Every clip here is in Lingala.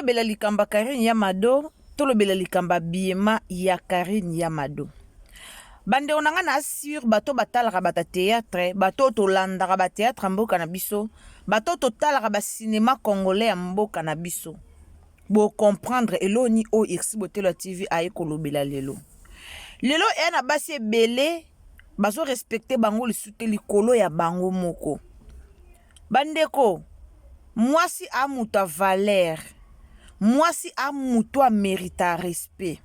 Tolobela likambo ya Carine ya Mado, tolobela likambo ya biyema ya Carine ya Mado. Bandeko na ngai na assure bato batalaka bato ya théâtre, bato oyo tolandaka ba théâtre ya mboka na biso, bato oyo totalaka ba cinéma congolais ya mboka na biso. Bo comprendre eloko nini oyo Irsi Botelo ya TV aye kolobela lelo. Lelo eya na basi ebele bazo respecter bango lisusu te likolo ya bango moko. Bandeko, mwasi a moto ya valeur, mwasi a moto a merita respect.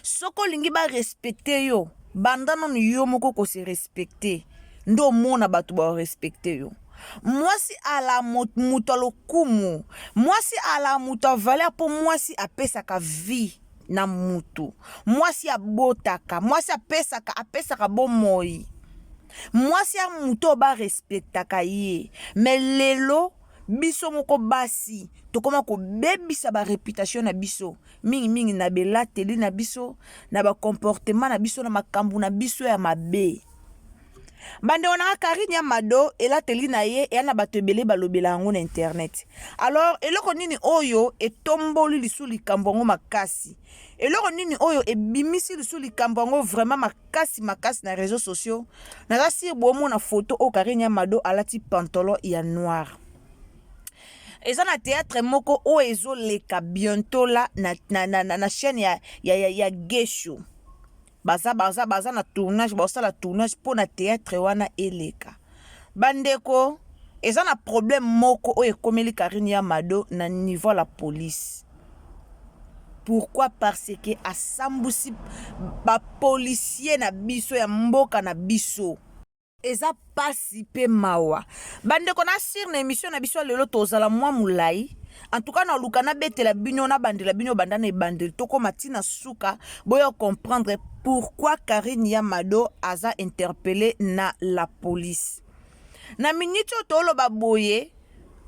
Soki olingi ba respecter yo, banda nanu yo moko ko se respecter nde omona bato ba respecter yo. Mwasi ala moto ya lokumu, mwasi ala moto ya valeur mpo mwasi apesaka vie na mutu. Mwasi abotaka, mwasi apesaka, apesaka bomoi. Mwasi ya moto oyo ba respectaka ye. Mais lelo biso moko basi tokoma kobebisa ba reputation na biso mingi mingi na belateli na biso na ba comportement na biso na makambo na biso ya mabe. Bandeko na nga Carine ya Mado elateli na ye eya na bato ebele balobela yango na internet. Alors eloko nini oyo etomboli lisusu likambo yango makasi? Eloko nini oyo ebimisi lisusu likambo yango vraiment makasi makasi na réseaux sociaux? Naza sur bomona photo oyo Carine ya Mado alati pantalon ya noir. Eza na théâtre moko oyo ezoleka bientôt là na, na, na, na, na chaîne ya, ya, ya, ya Gesho. Baza baza baza na tournage, baosala tournage mpo na théâtre wana eleka. Bandeko, eza na problème moko oyo ekomeli Carine ya Mado na niveau la police. Pourquoi? Parce que asambusi ba policiers na biso ya mboka na biso. Eza pasi pe mawa. Bandeko na sur na emission na biso ya lelo tozala mwa molayi. En tout cas na luka na betela bino na bandela bino banda na ebandeli tokoma ti na suka boya comprendre pourquoi Carine ya Mado aza interpellée na la police. Na minute oyo toloba boye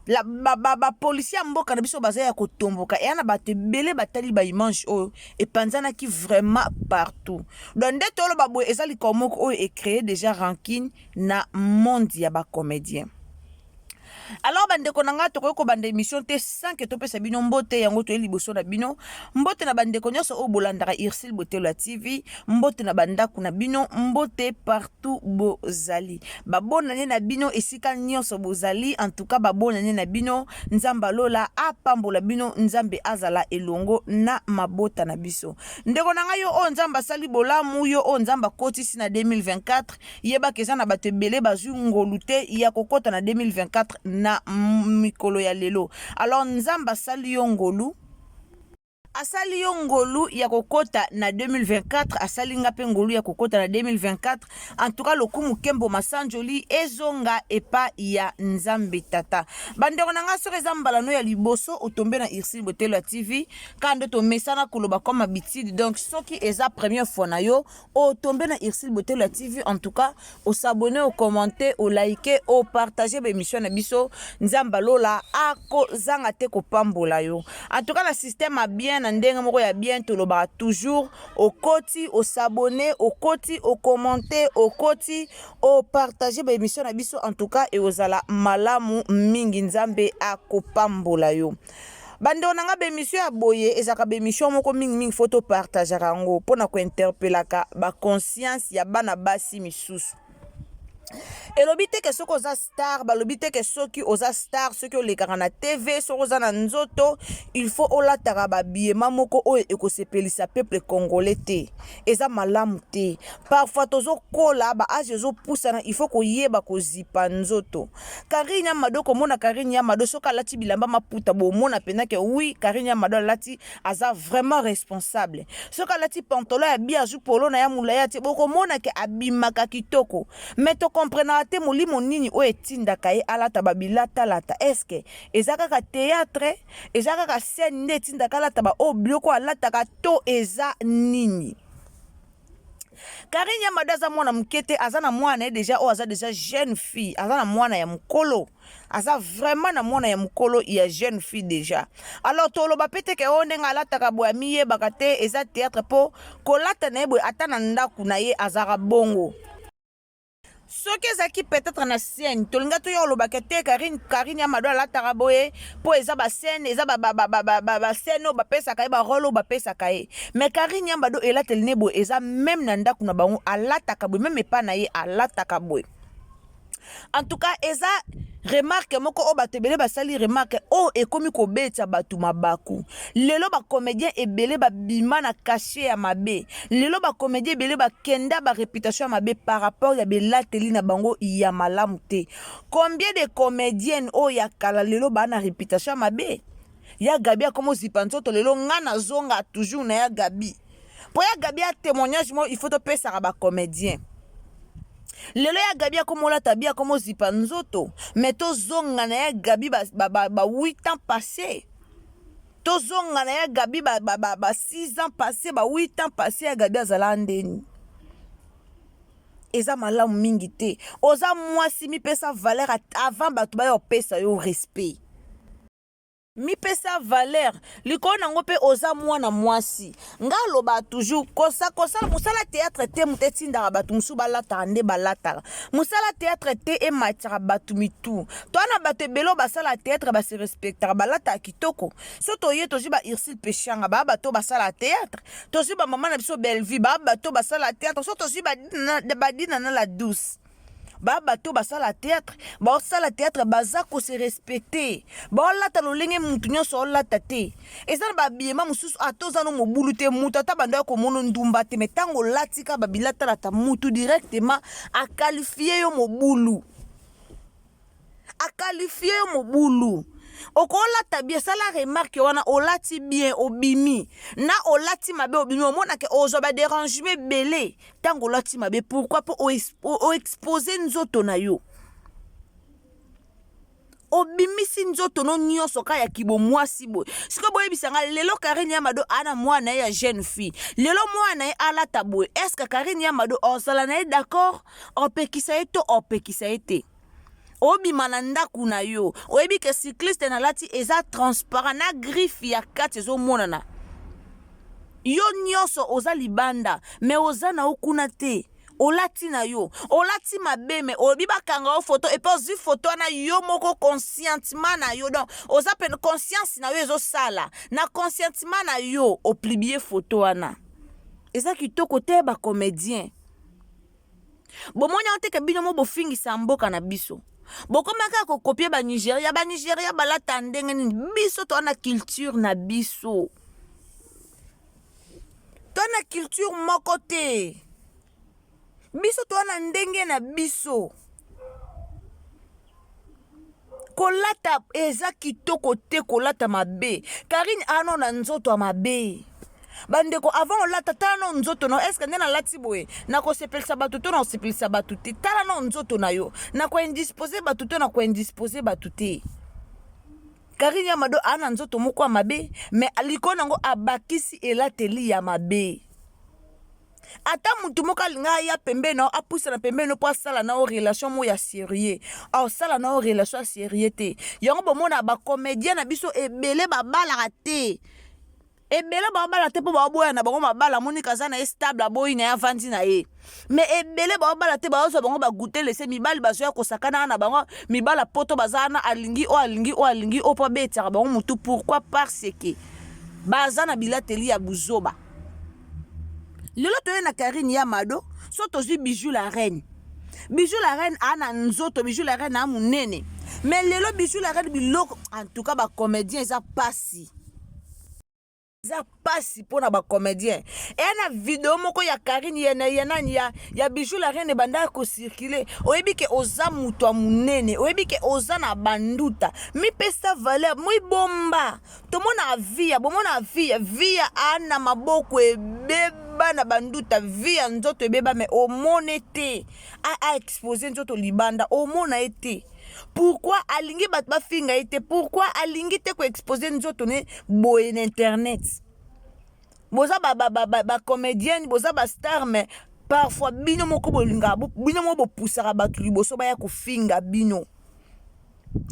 la ba, ba, ba policier ya mboka na biso baza ya kotomboka eya na bato ebele batali ba image oyo epanzanaki vraiment partout. Donc nde toloba boye eza likambo moko oyo ecree déjà rancune na monde ya ba comédien. Alors bandeko na ngai tokoki kobanda émission te sans que topesa bino mbote yango toye liboso na bino. Mbote na bandeko nyonso oyo bolandaka Ursule Botelo ya TV, mbote na bandako na bino, mbote partout bozali. Babonane na bino esika nyonso bozali, en tout cas babonane na bino, Nzambe alola apambola bino, Nzambe azala elongo na mabota na biso. Ndeko na ngai yo oyo Nzambe asali bolamu, yo oyo Nzambe akotisi na 2024, yebaka eza na bato ebele bazwi ngolu te ya kokota na 2024 na mikolo ya lelo. Alors Nzambe asali yo ngolu, asali yo ngolu ya kokota na 2024, asali nga mpe ngolu ya kokota na 2024. En tout cas lokumu kembo masanjoli ezonga epa ya Nzambe Tata. Bandeko na nga, soki eza mbala no ya liboso otombe na Ursule Botelo ya TV, kaka nde tomesana koloba comme habitude. Donc soki eza première fois na yo otombe na Ursule Botelo ya TV, en tout cas osabonne, okommente, olike, opartage ba émission na biso. Nzambe alola akozanga te kopambola yo. En tout cas na système ya bien, na ndenge moko ya bien, tolobaka toujours okoti osabonne, okoti okommente, okoti opartage ba émission na biso. En tout cas ekozala malamu mingi, Nzambe akopambola yo. Bandeko na nga, ba émission ya boye ezalaka ba émission moko mingimingi fo topartageaka yango mpona kointerpelaka ba conscience ya bana basi misusu. Elobi te ke soki oza star, balobi te ke soki oza star, soki olekaka na TV, soki oza na nzoto, il faut olataka babiema moko oyo ekosepelisa peuple congolais te. Eza malamu te. Parfois tozokola, ba age ezopusana, il faut koyeba kozipa nzoto. Carine ya Mado, komona Carine ya Mado soki alati bilamba maputa, bomona mpenza ke oui, Carine ya Mado alati, aza vraiment responsable. Soki alati pantalon ya bi azwi polo na ya molai atie, bokomona ke abimaka kitoko. Mais tokomprenaka te molimo nini oyo etindaka ye alata babilatalata. Eske eza kaka théâtre, eza kaka scène nde etindaka alata ba oyo biloko alataka, to eza nini? Carine ya Mado aza mwana moke te, aza na mwana ye deja oyo aza deja jeune fille, aza na mwana ya mokolo, aza vraiment na mwana ya mokolo ya jeune fille deja. Alors toloba pe te ke oyo ndenge alataka boye amiyebaka te, eza théâtre, po kolata na ye boye ata na ndako na ye azalaka bongo. Soki ezalaki peut-être na scène, tolinga toya olobaka te Karine, Karine ya Mado alataka boye mpo eza ba scène, eza ba ba ba ba ba, ba, ba scène oyo bapesaka ye, ba rôle oyo bapesaka ye. Mais Karine ya Mado elateli ne boye eza même na ndako na bango alataka boye, même epa na ye alataka boye. En tout cas eza remarque moko oyo bato ebele basali remarque oyo ekomi kobetisa bato mabaku. Lelo ba comédien ebele babima na cachet ya mabe, lelo ba comédien ebele bakenda ba réputation ya mabe par rapport ya belateli na bango ya malamu te. Combien de comédiennes oyo ya kala lelo baa na réputation ya mabe? Ya Gabi akoma ozipa nzoto lelo, nga nazonga toujours na ya Gabi mpo ya Gabi ya témoignage moko il faut topesaka ba comédien. Lelo ya Gabi akoma olata bi, akoma ozipa nzoto, mais tozonga na ya Gabi ba, ba, ba, ba 8 ans passé, tozonga na ya Gabi ba, ba, ba, ba 6 ans passé, ba 8 ans passé, ya Gabi azala ndeni. Eza malamu mingi te. Oza mwasi, mipesa valeur avant bato baya kopesa yo respect. Mipesa valeur likolo nango mpe oza mwana mwasi. Nga aloba toujours kosa kosala mosala théâtre te, moto etindaka bato mosusu balataka nde balataka. Mosala théâtre te ematisaka bato mitu. Toa na bato ebele oyo basala théâtre base respectaka, balataka kitoko. So toye tozwi ba Ursule Peshanga, baa bato basala théâtre. Tozwi bamama na biso Bellevue, baa bato basala théâtre. So tozwi badina na la douce, ba bato basala théâtre, baosala théâtre, baza kose respecter, baolata lolenge mutu nyonso aolata te. Eza na babiema mosusu, ata oza no mobulu te, mutu ata bando ya komona ndumba te, mais ntango olati kaka babilatalata, mutu directement aqualifier yo mobulu, aqualifier yo mobulu. Okolata bien, sala remarque wana, olati bien obimi, na olati mabe obimi, omonake ozwa badérangement ebele ntango olati mabe. Pourquoi? Mpo oexposer nzoto na yo, obimisi nzoto no nyonso kaka ya kibomwasi boye. Sikoyo boyebisa nga, lelo Karine Yamado ana mwana ye ya jeune fille, lelo mwana ye alata boye, est-ce Karine Yamado ozala na ye d'accord, opekisa ye to opekisa ye te? Obima na ndako na yo, oyebi ke cycliste nalati eza transparent, na griffe ya kati ezomonana, yo nyonso oza libanda, mais oza na yo kuna te, olati na yo, olati mabe, mais olobi bakanga yo foto, epe ozwi foto wana yo moko conscientement na yo, donc oza pene conscience na yo ezosala na conscientement na yo, opublier foto wana. Eza kitoko te. Bacomédien, bomoni yango teke bino mo bofingisa mboka na biso, bokoma kaka kocopier Banigeria. Banigeria balata ndenge nini? Biso toa na culture na biso, toa na culture moko te, biso toa na ndenge na biso. Kolata eza kitoko te, kolata mabe. Karine ano na nzoto ya mabe. Bandeko, avant olata, tala no nzoto na yo. Est-ce nde nalati boye nakosepelisa bato to nakosepelisa bato te? Tala no nzoto na yo, nakoindisposer bato to nakoindisposer bato te? Karine ya Mado aa na nzoto moko ya mabe, mais likolo nango abakisi elateli ya mabe. Ata mutu moko alinga aya pembeni na yo, apusana pembeni no mpo asala na yo relation moko ya sérieux, asala na yo relation ya sérieux te. Yango bomona bacomédien na biso ebele babalaka te, ebele baobala te mpo baoboya na bango mabala. Monika aza na ye stable, aboyi na ye, avandi na ye, mais ebele baobala te, baozwa bango bagute lese mibali bazoya kosakana na bango. Mibala poto baza wana, alingi oyo, alingi oyo, alingi oyo mpo abetiaka bango motu. Pourquoi? Parce que baza na bilateli ya buzoba. Lelo toye na Karine ya Mado. So tozwi Bijou la reine, Bijou la reine aa na nzoto, Bijou la reine aa monene, mais lelo Bijou la reine biloko, en tout cas bacomédien, eza pasi, eza pasi mpona bacomédien. Eya na video moko ya Karine ya, ya nani ya Bijou la reine ebandaka kocirculer. Oyebi ke oza moto ya monene, oyebi ke oza na banduta, mipesa valeur, mibomba. Tomona via, bomona via, via ana maboko ebeba na banduta, via nzoto ebeba, mais omone te aexposer nzoto libanda, omona ye te. Pourquoi alingi bato bafinga ye te? Pourquoi alingi te koexposer nzoto ne boye na internet? Boza bacomédienne, ba, ba, ba boza bastar, mais parfois bino moko bolingaka, bino moko bopusaka bato liboso baya kofinga bino.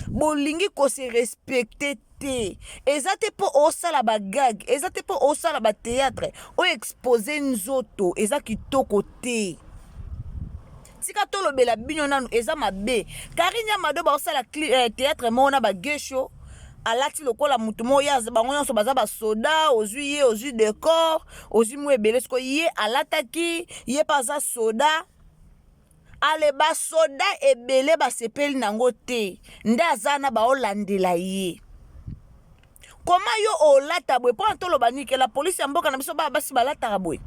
Bolingi kose respecter te. Eza te mpo osala bagag, eza te mpo osala bathéâtre oyo expose nzoto, eza kitoko te. Tika tolobela bino nanu, eza mabe. Karine ya Mado baosala théâtre moko na bagesho, alati lokola motu moko ye, bango nyonso baza basoda. Ozwi ye, ozwi décor, ozwi mo ebele. Siko ye alataki, ye mpe aza soda. Ale basoda ebele basepeli nango te, nde aza na baolandela ye. Koma yo olata boye mpona toloba nini? Ke la polisi ya mboka na biso, bana basi balataka boye?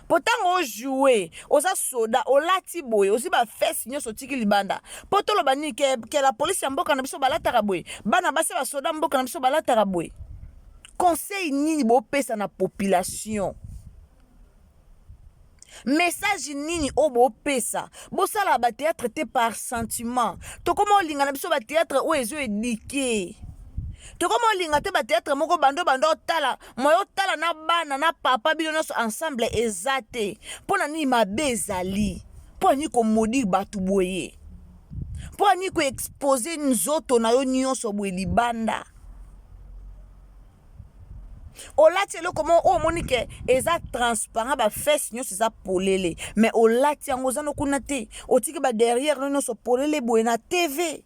Po ntango ojoue, oza soda, olati boye, ozwi bafesses nyonso, otiki libanda, mpo toloba nini? Ke la polisi ya mboka na biso balataka boye? Bana basi ya basoda mboka na biso balataka boye? Conseil nini bopesa na population? Message nini oyo bopesa? Bosala bathéâtre te par sentiment. Tokoma olinga na biso bathéâtre oyo ezo éduquer. Tokoma olinga te bathéâtre moko bando bando otala moyo, otala na bana na papa, bino nyonso ensemble, eza te. Mpo na nini mabe ezali? Mpo na nini komaudire bato boye? Mpo na nini koexposer nzoto na yo nyonso boye libanda? Olati eloko moko oyo omoni ke eza transparent, bafesses nyonso eza polele, mais olati yango, oza no kuna te, otiki baderrière no nyonso polele boye na TV.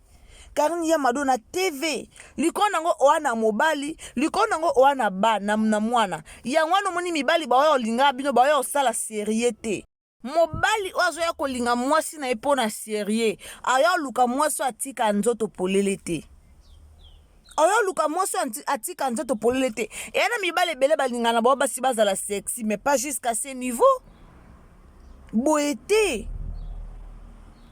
Karine ya Mado na TV, likolo nango oa na mobali, likolo nango oa na ba na mwana. Yango wana omoni mibali baoya olinga bino, baoya osala sérieux te. Mobali oyo azoya kolinga mwasi na ye mpo na sérieux, aya oluka mwasi oyo atika nzoto polele te. Oyo oluka mwasi oyo atika nzoto polele te. Eya na mibali ebele balingana na bango basi bazala sexy, mais pas jusqu'à ce niveau boye te.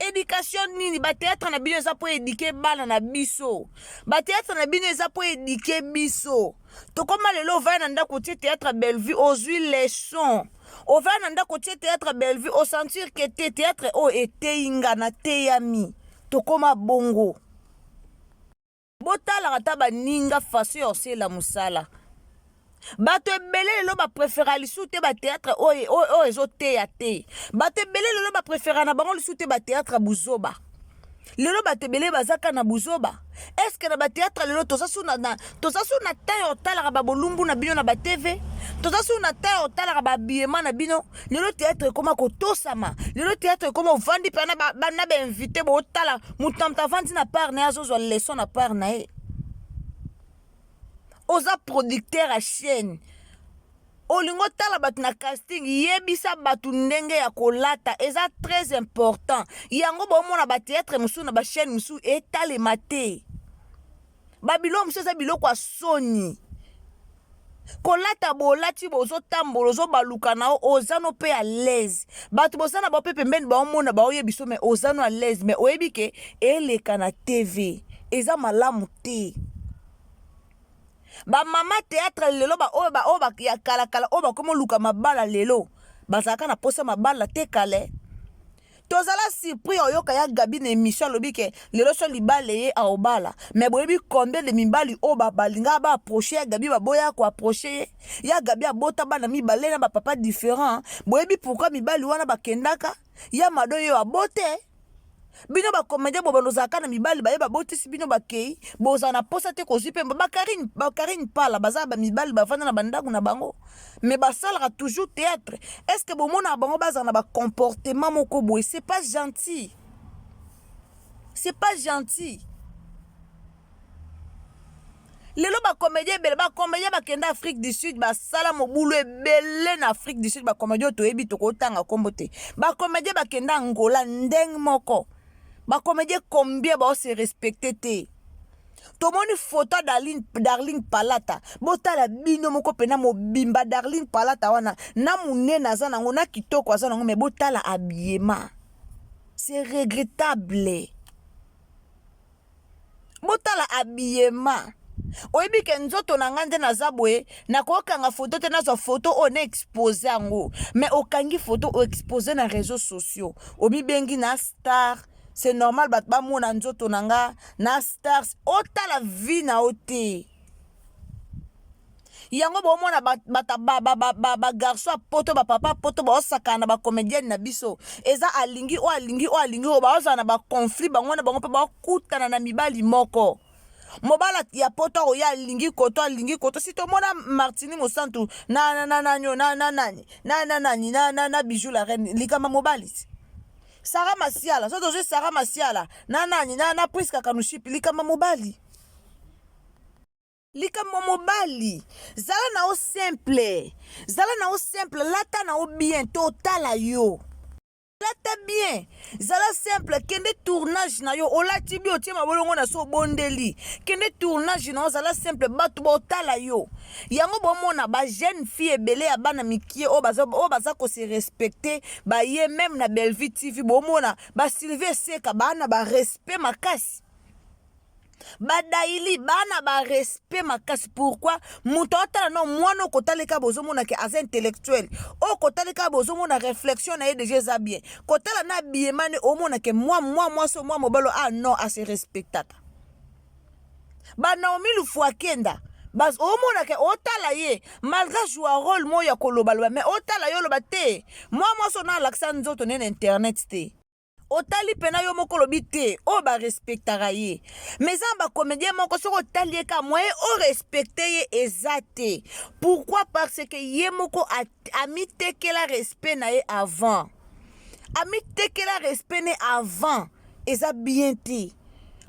Éducation nini? Bathéâtre na bino eza mpo éduquer bana na biso? Bathéâtre na bino eza mpo éduquer biso? Tokóma lelo, ovaya na ndako, otie théâtre Bellevue, ozwi leçon. Ovaya na ndako, otie théâtre Bellevue, osentir ke te, théâtre oyo eteyi nga, nateyami. Tokóma bongo. Botalaka ata baninga façon ya kosala mosala. Bato ebele lelo bapréféra lisusu te bathéâtre oyo ezoteya te. Bato ebele lelo bapréféra na bango lisusu te bathéâtre ya buzoba. Lelo bato ebele baza kaka na buzoba. Est-ce na bathéâtre lelo toza su na temps ya otalaka babolumbu na bino na batv? Toza su na temps ya otalaka babiema na bino? Lelo théâtre ekóma kotosama. Lelo théâtre ekóma, ovandi mpe na bainvité, bootala, moto na moto avandi na part na ye, azozwa leçon na part na ye. Oza producteur ya chaîne, olingi otala bato na casting, yebisa bato ndenge ya kolata, eza très important. Yango bomona bathéâtre mosusu na bachaîne mosusu etalema te. Babiloko mosusu eza biloko ya soni. Kolata bolati, bozotambola, ozobaluka na yo, oza no mpe à l'aise. Bato boza na bao mpe pembeni, baomona, baoyebi so, mais oza no à l'aise, mais oyebi ke eleka na TV, eza malamu te. Bamama théâtre lelo, baoyo baoyo ya kalakala oyo bakomi oluka mabala lelo, bazalaka na posa mabala te. Kale tozala surpris oyoka ya Gabi na émission, alobi ke lelo so libala ye aobala. Mais boyebi combien de mibali oyo balingaka baapprocher ya Gabi, baboya koapprocher ye? Ya Gabi abota bana mibale na bapapa différent. Boyebi pourquoi mibali wana bakendaka? Ya Mado oyo abote bino bacomédien, bo bozalaka na mibali baye babotisi bino, bakei, bozala na posa te kozwi mpe bakarine. Bakarine pala baza bamibali, bavanda na bandako na bango, mais basalaka toujours théâtre. Est ce que bomonaka bango bazala na bacomportement moko boye? C'est pas gentil, c'est pas gentil. Lelo bacomédien ebele, bacomédien bakende Afrique du Sud, basala mobulu ebele na Afrique du Sud. Bacomédien oyo toyebi, tokotanga nkombo te. Bacomédien bakende Angola ndenge moko. Bacomédien combien baose respecter te? Tomoni foto ya Darling, Darling Palata. Botala bino moko mpena mobimba Darling Palata wana, na monene aza nango, na kitoko aza nango, mais botala habillement, c'est regrettable. Botala habillement. Oyebi ke nzoto na ngai nde naza boye, nakokanga foto te, nazwa foto oyo na expose yango, mais okangi foto, oexpose na réseaux sociaux, omibengi na star. C'est normal bato bamona nzoto na nga na stars. Otala vie na yo te. Yango bomona bagarçon ya poto, bapapa poto baosakana na bacomédienne na biso. Eza alingi oyo, alingi oyo, alingi oyo, baozala na baconflit bango na bango, mpe bakutana na mibali moko. Mobali ya poto akoya, alingi koto, alingi koto. Si tomona Martini Mosantu na na na na na na nani na na nani na na na Bijou la Reine, likamba mobali. Sara Masiala, soki tozwi Sara Masiala na nani na, na Priska Kanushipi, likambo mobali. Likambo mobali, zala na yo simple, zala na yo simple, lata na yo bien, totala yo. Lata bien, zala simple, kende tournage na yo, olati bi otie mabolongo na so obondeli. Kende tournage na yo, zala simple, bato baotala yo. Yango bomona ba jeune fille ebele ya bana mikie oyo baza, oyo baza ko se respecter, baye meme na Bellevue TV, bomona ba Sylvie Seka bana ba respect makasi. Ba Daily bana ba respect makasi pourquoi moto atala no mwana okotaleka bozomona ke aza intellectuel oyo kotaleka bozomona réflexion na ye deja eza bien kotala na habillement ne omona ke mwa mwa mwasi mwa mobali ah non ase respectaka ba Naomi Lufuakenda omona ke otala ye malgré joua rôle moko ya kolobaloba mais otala ye oloba te mwa mwasi ona alakisa nzoto ne na internet te. Otali pena yo moko olobi te oyo ba respectaka ye mais eza na ba comedien moko soki otali ye kaka moyen o respecte ye eza te pourquoi parce que ye moko amitekela respect na ye avant amitekela respect ne avant eza bien te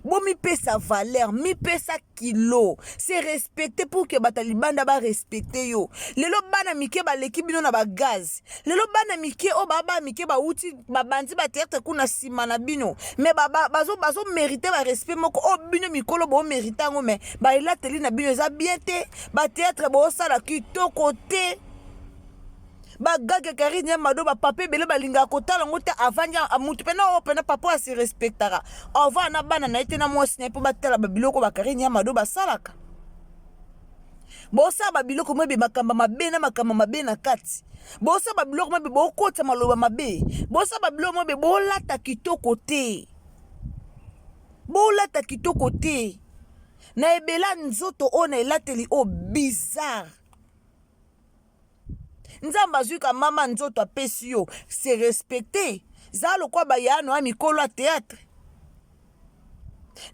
bomipesa valeur mipesa kilo se respecte pour que bato ya libanda ba respecte yo lelo bana mike baleki bino na bagaz lelo bana mike oyo baa bana mike bauti babandi batheatre kuna nsima na bino me bazomerite ba barespect moko oyo bino mikolo bomerite yango me baelateli na bino eza bien te batheatre bosala kitoko te bagage Karine ya Mado bapapa ebele balingaka kotala yango te avandi motu mpena oyo mpena papa oyo ase respectaka avant na bana na ye te na mwasi na ye mpo batala babiloko ba Karine ya Mado basalaka bosala babiloko mobe makambo mabe na makambo mabe na kati bosala babiloko mobe bokotisa maloba mabe bosala babiloko mobe bolata kitoko te bolata kitoko te na ebela nzoto oyo na elateli oyo bizarre Nzambe azui ka mama nzoto apesi yo se respecter zala lokola ba yaya no ya mikolo ya theatre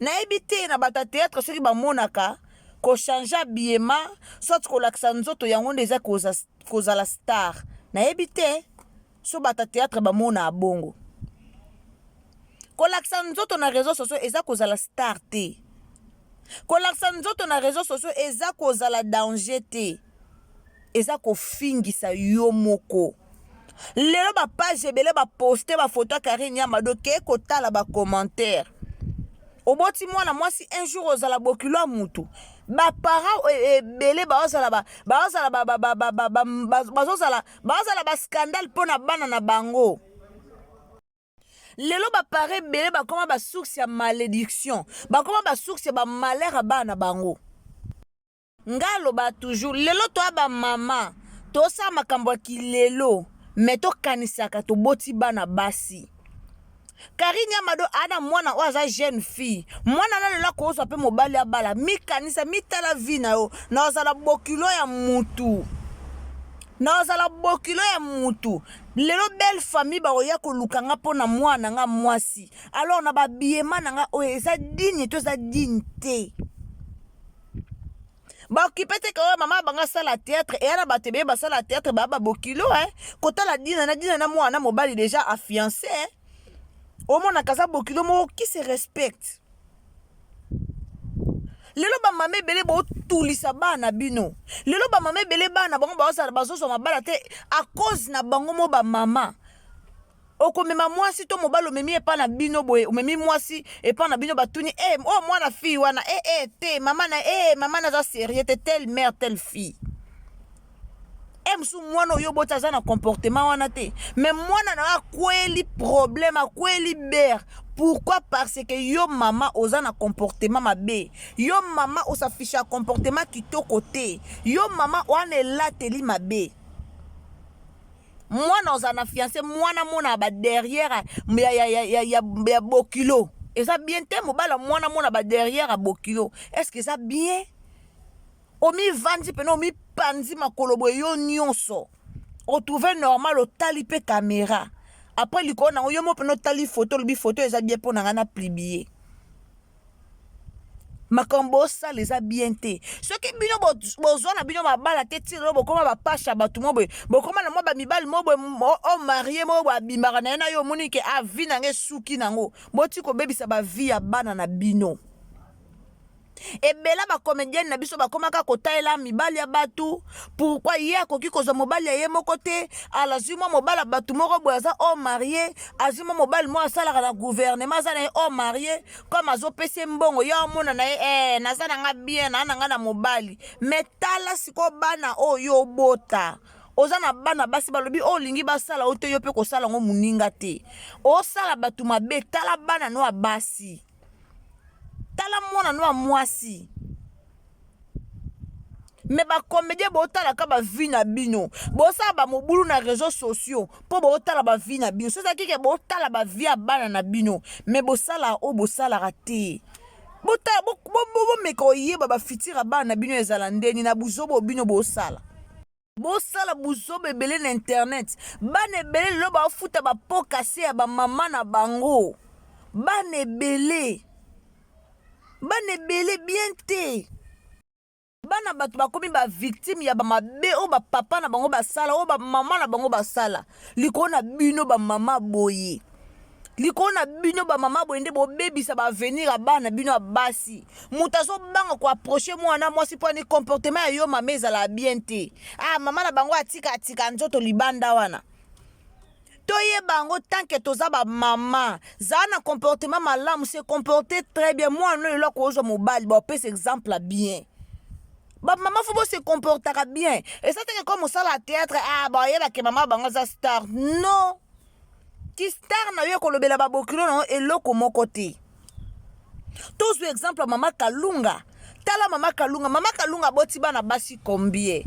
nayebi te na bato ya theatre soki bamonaka ko changer habillement soit kolakisa nzoto yango nde eza kozala star nayebi te so bato ya theatre bamona bongo kolakisa nzoto na réseau sociaux eza kozala star te kolakisa nzoto na réseau sociaux eza kozala danger te eza kofingisa yo moko lelo bapage ebele baposte bafoto ya Karine Yamado ke kotala bacommentaire oboti mwana mwasi un jour ozala bokilo ya mutu baparent ebele baozala baozala bazozala baozala bascandale mpo na bana na bango lelo baparent ebele bakoma basource ya malédiction bakoma basource ya bamalheur ya bana na bango Nga aloba toujours lelo toa ba mama tosala makambo ya kilelo me tokanisaka toboti bana basi Karine Amado ana mwana oyo aza jeune fille mwana na lelo akozwa mpe mobali abala mikanisa mitala vie na yo na ozala bokilo ya mutu na ozala bokilo ya mutu lelo belle famille bakoya koluka nga mpo na mwana nga mwasi alors na babiyema na nga oyo eza digne to eza digne te baokipe te kaoyo mama bango asala théâtre eya na bato ebele basala théâtre baya babokilo eh. Kotala dina na dina na mwana mobali déjà afiance eh. Omonaka aza bokilo moko qui se respecte lelo bamama ebele botulisa bana bino lelo bamama ebele bana bango bazozwa mabala te à cause na bango mo bamama okomema mwasi to mobali omemi epa na bino boye omemi mwasi epa na bino batuni e oyo mwana fille wana e e te mama na e mama naza sérieux te telle mère telle fille e mosusu mwana oyo oboti aza na comportement wana te mais mwana na yo akweli problème akweli bere pourquoi parce que yo mama oza na comportement mabe yo mama osafisha comportement kitoko te yo mama wana elateli mabe mwana ozala na fiancé mwana mona ba derrière ya, ya, ya, ya, ya, ya bokilo eza bien te mobala mwana mona ba derrière ya bokilo est ce que eza bien omivandi mpena omipanzi makolo boye yo nyonso otrouve normal otali mpe kamera après likolo nango yo mo mpena otali foto olobi foto eza bien mpo na ngai na plibie. Makambo bosala eza bien te. Soki bino bozwa na bino mabala te ti lelo bokoma bapasha bato mo boye, bokoma na mwa bamibali mo boye o marie mo boye abimaka na ye na yo, omoni ke a vie na nga esuki nango. Boti kobebisa ba vie ya bana na bino. Ebela ba comedienne na biso bakomaka kotalela mibali ya bato. Pourquoi ye akoki kozwa mobali ya ye moko te? Alazwi mwa mobali ya bato moko boye aza homme marie, azwi mwa mobali moko asalaka na gouvernement, aza na ye homme marie, comme azopesa ye mbongo, ye amona na ye naza na nga bien, na na nga na mobali. Mais tala sikoyo bana oyo obota, oza na bana basi balobi oyo olingi basala yo te, yo mpe kosala yango moninga te, osala bato mabe. Tala bana no ya basi, tala mwana no ya mwasi. Me bacomédien botalaka bavie na bino, bosala bamobulu na réseaux sociaux mpo botala bavie na bino. So ezalaki ke botala bavie ya bana na bino, me bosala oyo bosalaka te. Botala, bomeka oyeba bafutur ya bana na bino ezala ndeni na buzoba bino bosala. Bosala buzoba ebele na internet, bana ebele lelo bafuta bapokase ya bamama na bango. Bana ebele, bana ebele bien te. Bana bato bakomi bavictime ya bamabe oyo bapapa na bango basala, oyo bamama na bango basala. Likolo na bino bamama boye, likolo na bino bamama boye nde bobebisa baavenir ya bana bino ya basi. Moto azobanga koapproche mwana mwasi mpo ani comportement ya yo mama ezala bien te. Ah, mama na bango atika atika nzoto libanda wana. Toyeba yango tant que toza bamama, zala na comportement malamu, se comporter très bien. Mwana oyo lelo akozwa mobali, baopesa exemple ya bien. Bamama fo bose comportaka bien. Eza teke comme osala ya théâtre, ah, bayebake mama bango aza star. Non, ki star na yo ekolobela babokilo na yo eloko moko te. Tozwa exemple ya mama Kalunga. Tala mama Kalunga, mama Kalunga aboti bana basi combien?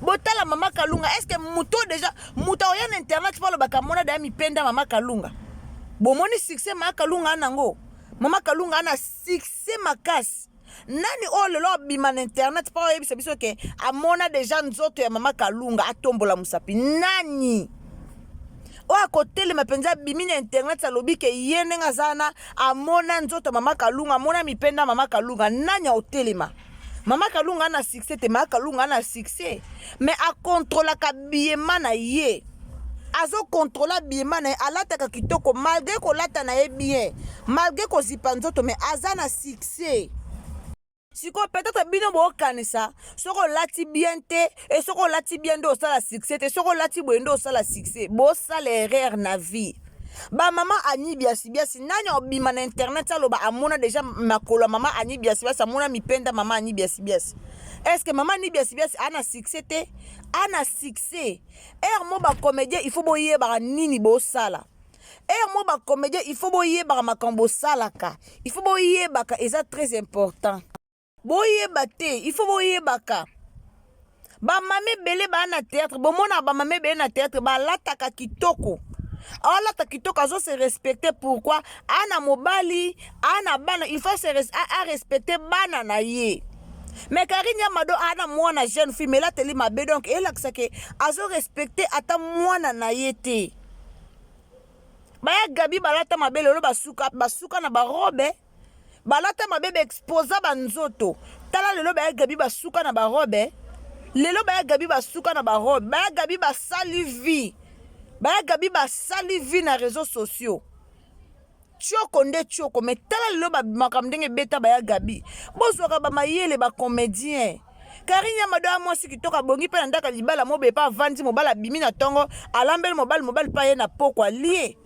Botala mama Kalunga, est ce que moto déjà moto aoya na internet mpo alobaka amona daya mipenda mama Kalunga? Bomoni succès mama Kalunga anango? Mama Kalunga ana succès makasi. Nani oyo lelo abima na internet mpo ayebisa biso ke amona deja nzoto ya mama Kalunga, atombola mosapi? Nani oyo akotelema mpenza abimi na internet alobi ke ye ndenge aza wana amona nzoto ya mama Kalunga, amona mipenda mama Kalunga? Nani akotelema? Mama Kalunga ana succès te? Mama Kalunga ana succès, mais akontrolaka biema na ye, azokontrola biema na ye, alataka kitoko malgré kolata na ye bien, malgré kozipa nzoto, mais aza na succès. Sikoyo peut-être bino bokanisa soki olati bien te, e soki olati bien nde osala succès te, soki olati boye nde osala succès. Bosala erreur na vie. Bamama Ani Biasi Biasi, nani obima na internet aloba amona deja makolo ya mama Ani Biasi Biasi, amona mipenda mama Ani Biasi Biasi? Est ce que mama Ani Biasi Biasi ana succès te? Ana succès. Ere mo bacomédien, il faut boyebaka nini bosala. Ere mo bacomédien, il faut boyebaka makambo bosalaka, il faut boyebaka, eza très important. Boyeba te, il faut boyebaka. Bamama ebele baa na théâtre, bomonaka bamama ebele na théâtre balataka kitoko, aolata kitoko, azo se respecter. Pourquoi? Ana mobali, ana bana, il faut se arespecte bana na ye. Mais Karine ya Mado ana mwana jeune fille, mais elateli mabe, donc elakisa ke azo respecte ata mwana na ye te. Baya Gabi balata mabe, lelo basuka, basuka na barobe. Balata mabe, baexposa banzoto. Tala lelo baya Gabi basuka na barobe. Lelo baya Gabi basuka na barobe. Baya Gabi basali vie, baya Gabi basali vie na réseaux sociaux. Tioko nde tioko, mais tala lelo makambo ndenge ebeta baya Gabi. Bozwaka bamayele bacomédien. Karine ya Mado ya mwasi kitoko, abongi mpe na ndako ya libala mobe epa avandi, mobali abimi na ntongo, alambeli mobali, mobali mpe aye na poko alie.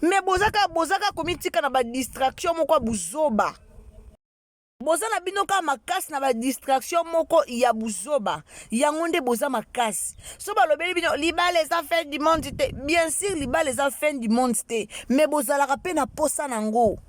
Me bozaka bozaka komitika na badistraction moko ya buzoba. Boza na bino kaka makasi na badistraction moko ya buzoba, yango nde boza makasi. So balobeli bino libala eza fin du monde te, bien sûr libala eza fin du monde te, mais bozalaka mpe na posa nango,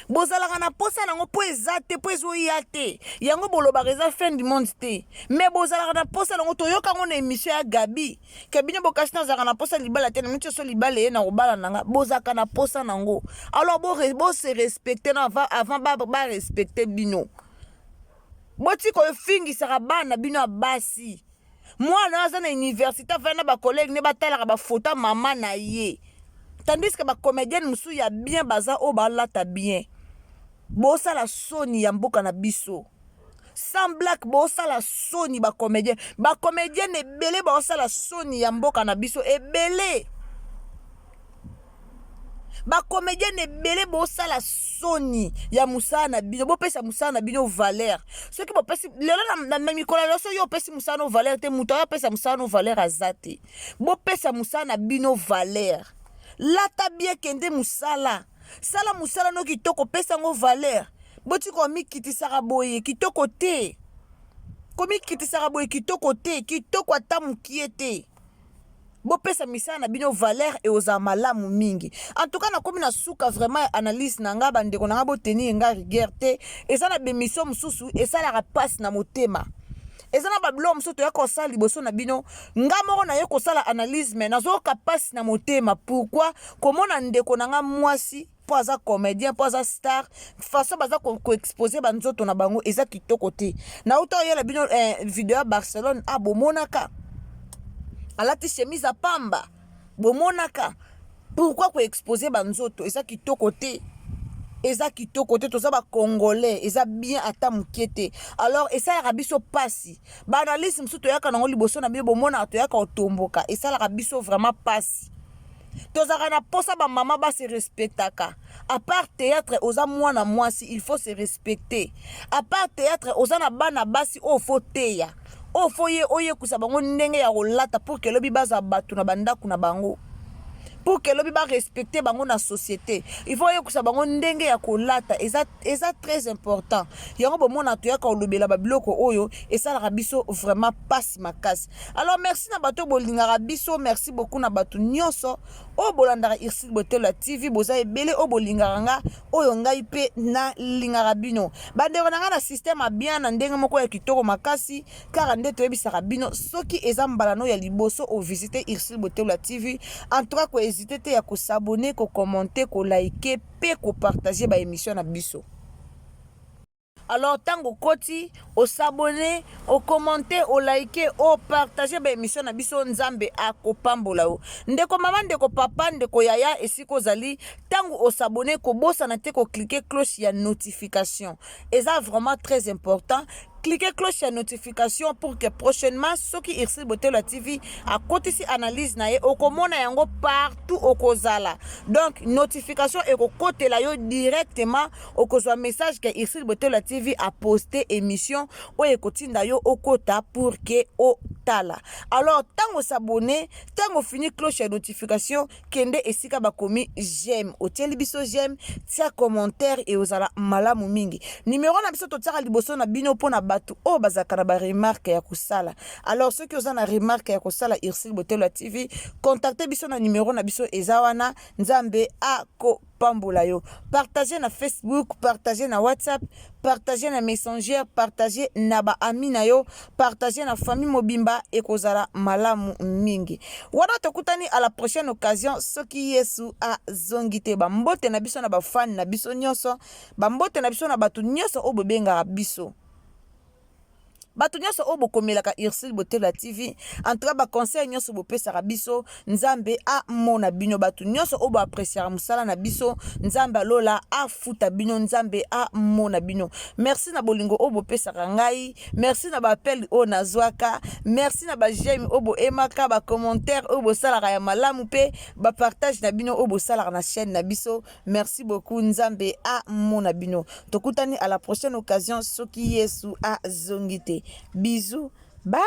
bozalaka na posa nango mpo eza te, mpo ezoya te, yango bolobaka eza fin du monde te, mais bozalaka na posa nango. Toyoka yango na émission ya Gabi ke bino bokasi nazalaka na posa libala te, na miti so libala eye na kobala na nga. Bozalaka na posa nango, alors bose respecte na avant barespecte bino. Botika ofingisaka bana bino ya basi. Mwana oyo aza na université, afandi na bacollègue ne, batalaka bafoto ya mama na ye, tandis que bacomédienne mosusu ya bien baza oyo balata bien. Bosala soni ya mboka na biso. Sans blague, bosala soni ba comédien. Ba comédienne ebele bosala soni ya mboka na biso ebele. Ba comédienne ebele bosala soni ya mosala na bino. Bopesa mosala na bino valeur. Soki bopesi lelo na, na mikolo lelo soki opesi mosala no valeur te, moto ayo apesa mosala no valeur aza te. Bopesa mosala na bino valeur. Lata bien, kende mosala. Sala mosala no kitoko, pesa yango valeur. Botika komikitisaka boye, kitoko te. Komikitisaka boye kitoko te, kitoko ata mokie te. Bopesa misala na bino valeur ekozala malamu mingi. En tout cas nakomi na suka vraiment ya analyse na nga, bandeko na nga, botenir nga rigueur te. Eza na bemission mosusu esalaka mpasi na motema. Eza na babiloko mosusu toya kosala liboso na bino. Nga moko naye kosala analyse mais nazoyoka mpasi na motema. Pourquoi? Komona ndeko na nga mwasi mpo aza comédien, mpo aza star, façon baza koexpose banzoto na bango eza kitoko te. Nauta oyela bino video ya Barcelone, ah, bomonaka alati chemise ya pamba, bomonaka. Pourquoi koexpose banzoto? Eza kitoko te, eza kitoko te. Toza bacongolais, eza bien ata mokie te. Alors esalaka biso mpasi, baanalyse mosusu toyaka nango liboso na bino, bomonaka toyaka kotomboka, esalaka biso vraiment mpasi. Tozalaka na posa bamama base respectaka. À part théâtre, oza mwana mwasi, il faut se respecter. À part théâtre, oza na bana basi oyo faut teya, oyo faut ye oyekusa bango ndenge ya kolata pour ke lobi baza bato na bandako na bango, pour ke lobi barespecte bango na société. Il faut oyekusa bango ndenge ya kolata, eza très important. Yango bomona toyaka kolobela babiloko oyo esalaka biso vraiment pasi makasi. Alors merci na bato bolingaka biso, merci beaucoup na bato nyonso oyo bolandaka Ursule Botelo ya TV. Boza ebele oyo bolingaka nga, oyo ngai mpe nalingaka bino, bandeko na ngai, na système ya bien, na ndenge moko ya kitoko makasi. Kaka nde toyebisaka bino, soki eza mbala no ya liboso ovisite Ursule Botelo ya TV, en tout cas kohésite te ya kos'abonner, kocommenter, kolike mpe kopartage baémission na biso. Alors ntango okoti, os'abonner, ocommenter, olike, opartage baémission na biso, Nzambe akopambola yo, ndeko mama, ndeko papa, ndeko yaya, esika ozali. Ntango os'abonner, kobosana te kocliquer cloche ya notification, eza vraiment très important. Cliquez cloche ya notification pour que prochainement soki Ursule Botelo ya TV akotisi analyse na ye, okomona yango partout okozala. Donc notification ekokotela yo directement, okozwa message ke Ursule Botelo ya TV aposte émission oyo ekotinda yo okota pour ke otala. Alors ntango os'abonner, ntango ofini cloche ya notification, kende esika bakomi j'aime, otieli biso j'aime, tia commentaire e ozala malamu mingi. Numero na biso totiaka liboso na bino mpona bato oyo bazalaka na baremarque ya kosala. Alors soki oza na remarque ya kosala Ursule Botelo ya TV, contacte biso na numero na biso eza wana. Nzambe akopambola yo. Partage na Facebook, partage na WhatsApp, partage na Messenger, partage na baami na yo, partage na famille mobimba, ekozala malamu mingi. Wana tokutani à la prochaine occasion soki Yesu azongi te. Bambote na biso na bafani na biso nyonso, bambote na biso na bato nyonso oyo bobengaka biso, bato nyonso oyo bokomelaka Ursule Botelo ya TV. En tout cas baconseil nyonso bopesaka biso, Nzambe amona bino. Bato nyonso oyo boappréciaka mosala na biso, Nzambe alola afuta bino, Nzambe amona bino. Merci na bolingo oyo bopesaka ngai, merci na baappel oyo nazwaka, merci na baj'aime oyo boaimaka, bacommentaire oyo bosalaka ya malamu mpe bapartage na bino oyo bosalaka na chaîne na biso. Merci beaucoup, Nzambe amona bino. Tokutani à la prochaine occasion soki Yesu azongi te. Bisous, bye.